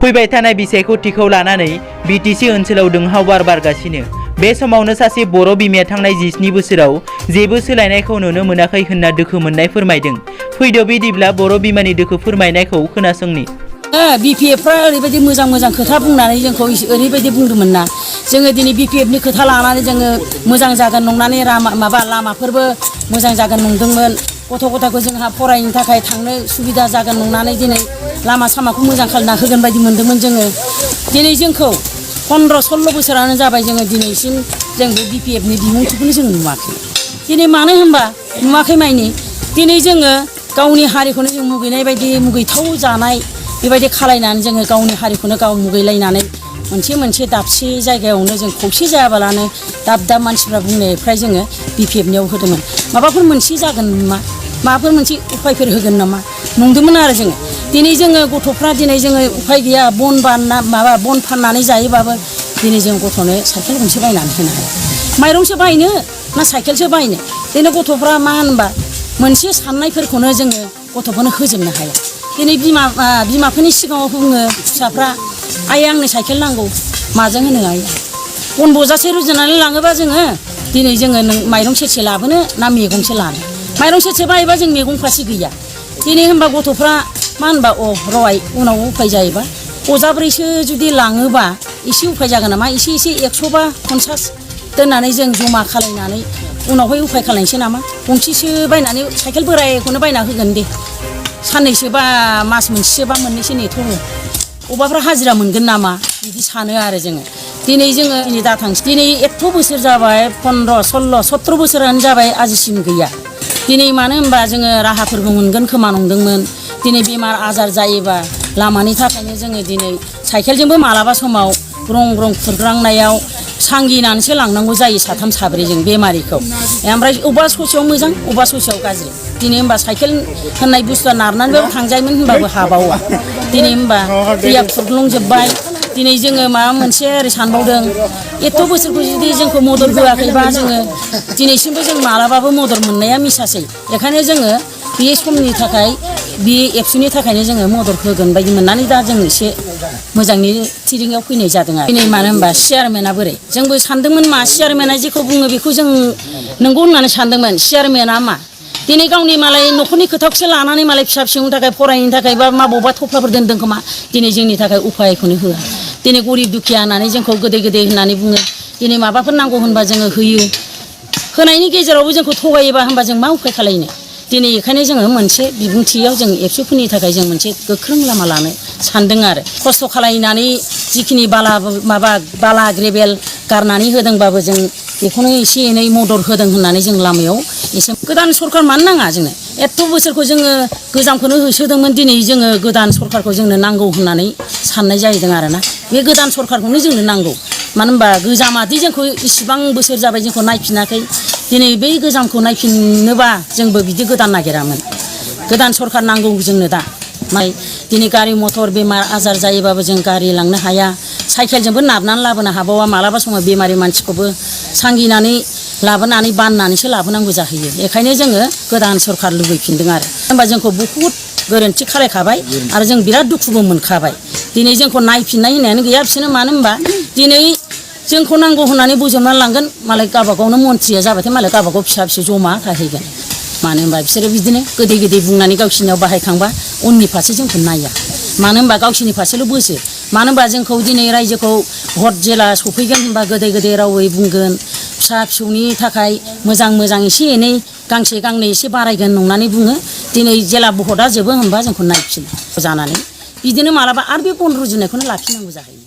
फैबाय थानाय बिसायखौ थिखौ लानानै बिटिसि ओनसोलाव दुंहाव बार बारगासिनो। बे समावनो सासे बर' बिमाया थांनाय 17 बोसोराव जेबो सोलायनायखौ नुनो मोनाखै होनना दुखु मोननाय फोरमायदों। फैदो बिदिब्ला बर' बिमानि दुखु फोरमायनायखौ खोनासंनि। बिपिएफफ्रा ओरैबायदि मोजां मोजां खोथा बुंनानै जोंखौ ओरैबायदि बुंदोंमोन ना, जोङो दिनै बिपिएफनि खोथा लानानै जोङो मोजां जागोन नंनानै लामाफोरबो मोजां जागोन नंदोंमोन। गथ' गथायखौ जोंहा फरायनो थाखाय थांनो सुबिदा जागोन नंनानै दिनै लामा सामाखौ मोजां खालामना होगोन बायदि मोनदोंमोन जोङो। दिनै जोंखौ 15-16 बोसोरानो जाबाय जोङो दिनैसिम जों बे बिपिएफनि बिमुंथिखौनो जों नुवाखै। दिनै मानो होनबा नुवाखै माइनि दिनै जोङो गावनि हारिखौनो जों मुगैनाय बायदि मुगैथाव जानाय बेबायदि खालायनानै जोङो गावनि हारिखौनो गाव मुगैलायनानै मोनसे दाबसे जायगायावनो जों खौसे जायाबालानो दाब मानसिफ्रा बुंनायफ्राय जोङो बिपिएफनियाव होदोंमोन। माबाफोर मोनसे जागोन नामा, माबाफोर मोनसे उफायफोर होगोन नामा नंदोंमोन आरो जोङो। दिनै जोङो गथ'फ्रा दिनै जोङो उफाय गैया, बन फाननानै जायोबाबो दिनै जों गथ'नो साइकेल गंसे बायनानै होनो हाया। माइरंसो बायनो ना साइकेलसो बायनो, दिनै गथ'फ्रा मा होनबा मोनसे साननायफोरखौनो जोङो गथ'फोरनो होजोबनो हाया। दिनै बिमाफोरनि सिगाङाव बुङो फिसाफ्रा, आइ आंनो साइकेल नांगौ, माजों होनो आइया? बन बजासे रुजुनानै लाङोबा दिनै जोङो माइरं सेरसे लाबोनो ना मैगंसो लानो? माइरं सेरसे बायोबा जों मैगं फारसे गैया। दिनै होनबा गथ'फ्रा मा होनबा र'आय उनाव उफाय जायोबा बजाब्रैसो जुदि लाङोबा एसे उफाय जागोन नामा? एसे 100 बा 50 दोननानै जों जमा खालायनानै उनावहाय उफाय खालायनोसै नामा? गंसेसो बायनानै साइकेल बोरायखौनो बायना होगोन दे, साननैसो बा मास मोनसेसो बा मोननैसो नेथ' अबाफ्रा हाजिरा मोनगोन नामा बिदि सानो आरो जोङो। दिनै जोङो दाथांसै दिनै एथ' बोसोर जाबाय, 15, 16, 17 बोसोरानो जाबाय आजिसिम गैया। दिनै मानो होनबा जोङो राहाफोरबो मोनगोन खोमा नंदोंमोन। दिनै बेमार आजार जायोबा लामानि थाखायनो जोङो दिनै साइकेलजोंबो मालाबा समाव ग्रं खुरग्रांनायाव सांगिनानैसो लांनांगौ जायो 3, 4 जों बेमारिखौ। ओमफ्राय अबेबा ससेयाव मोजां, अबेबा ससेयाव गाज्रि। दिनै होनबा साइकेल होननाय बुस्थुआ नारनानैबाबो थांजायोमोन होनबाबो हाबावा। दिनै होनबा दैया खुरग्लुंजोब्बाय। दिनै जोङो माबा मोनसे ओरै सानबावदों, एथ' बोसोरखौ जुदि जोंखौ मदद होआखैबा जोङो दिनैसिमबो जों मालाबाबो मदद मोननाया मिसासै। बेखायनो जोङो बे समनि थाखाय बे एबसुनि थाखायनो जोङो मदद होगोन बायदि मोननानै दा जों एसे मोजांनि थिरिङाव फैनाय जादों आरो। दिनै मानो होनबा चेयारमेना बोरै, जोंबो सानदोंमोन मा चेयारमेना जेखौ बुङो बेखौ जों नंगौ होननानै सानदोंमोन। चेयारमेना मा दिनै गावनि मालाय न'खरनि खोथाखौसो लानानै मालाय फिसा-फिसौनि थाखाय फरायनो थाखाय बा माबावबा थफ्लाफोर दोनदों खोमा, दिनै जोंनि थाखाय उफायखौनो होआ। दिनै गरिब दुखिया होननानै जोंखौ गोदै होननानै बुङो। दिनै माबाफोर नांगौ होनबा जोङो होयो, होनायनि गेजेरावबो जोंखौ थगायोबा होनबा जों मा उफाय खालायनो? दिनै बेखायनो जोङो मोनसे बिबुंथियाव जों एबसुफोरनि थाखाय जों मोनसे गोख्रों लामा लानो सानदों आरो। खस्थ' खालायनानै जिखिनि बाला ग्रेभेल गारनानै होदोंबाबो जों बेखौनो एसे एनै मदद होदों होननानै जों लामायाव एसे गोदान सरखार मानो नाङा जोंनो? एथ' बोसोरखौ जोङो गोजामखौनो होसोदोंमोन, दिनै जोङो गोदान सरखारखौ जोंनो नांगौ होननानै साननाय जाहैदों आरोना। बे गोदान सरखारखौनो जोंनो नांगौ। मानो होनबा गोजामादि जोंखौ इसिबां बोसोर जाबाय जोंखौ नायफिनाखै, दिनै बै गोजामखौ नायफिननोबा जोंबो बिदि गोदान नागिरामोन। गोदान सरखार नांगौ जोंनो दा। दिनै गारि मथर बेमार आजार जायोबाबो जों गारि लांनो हाया, साइकेलजोंबो नारनानै लाबोनो हाबावा। मालाबा समाव बेमारि मानसिखौबो सांगिनानै लाबोनानै बाननानैसो लाबोनांगौ जाहैयो। बेखायनो जोङो गोदान सरखार लुबैफिनदों आरो। होनबा जोंखौ बहुद गोरोन्थि खालायखाबाय आरो जों बिराद दुखुबो मोनखाबाय। दिनै जोंखौ नायफिननाय होननायानो गैया बिसोरनो। मानो होनबा दिनै जोंखौ नांगौ होननानै बोजबनानै लांगोन, मालाय गावबागावनो मन्थ्रिया जाबाथाय मालाय गावबागाव फिसा जमा थाहैगोन। मानो होनबा बिसोरो बिदिनो गोदै बुंनानै गावसिनियाव बाहायखांबा उननि फारसे जोंखौ नाया। मानो होनबा गावसिनि फारसेल' बोसो। मानो होनबा जोंखौ दिनै रायजोखौ भट जेला सफैगोन होनबा गोदै रावै बुंगोन, फिसा फिसौनि थाखाय मोजां एसे एनै गांसे गांनै एसे बारायगोन नंनानै बुङो। दिनै जेला भटआ जोबो होनबा जोंखौ नायफिन जानानै बिदिनो मालाबा आरो बे बन रुजुनायखौनो लाफिननांगौ जाहैयो।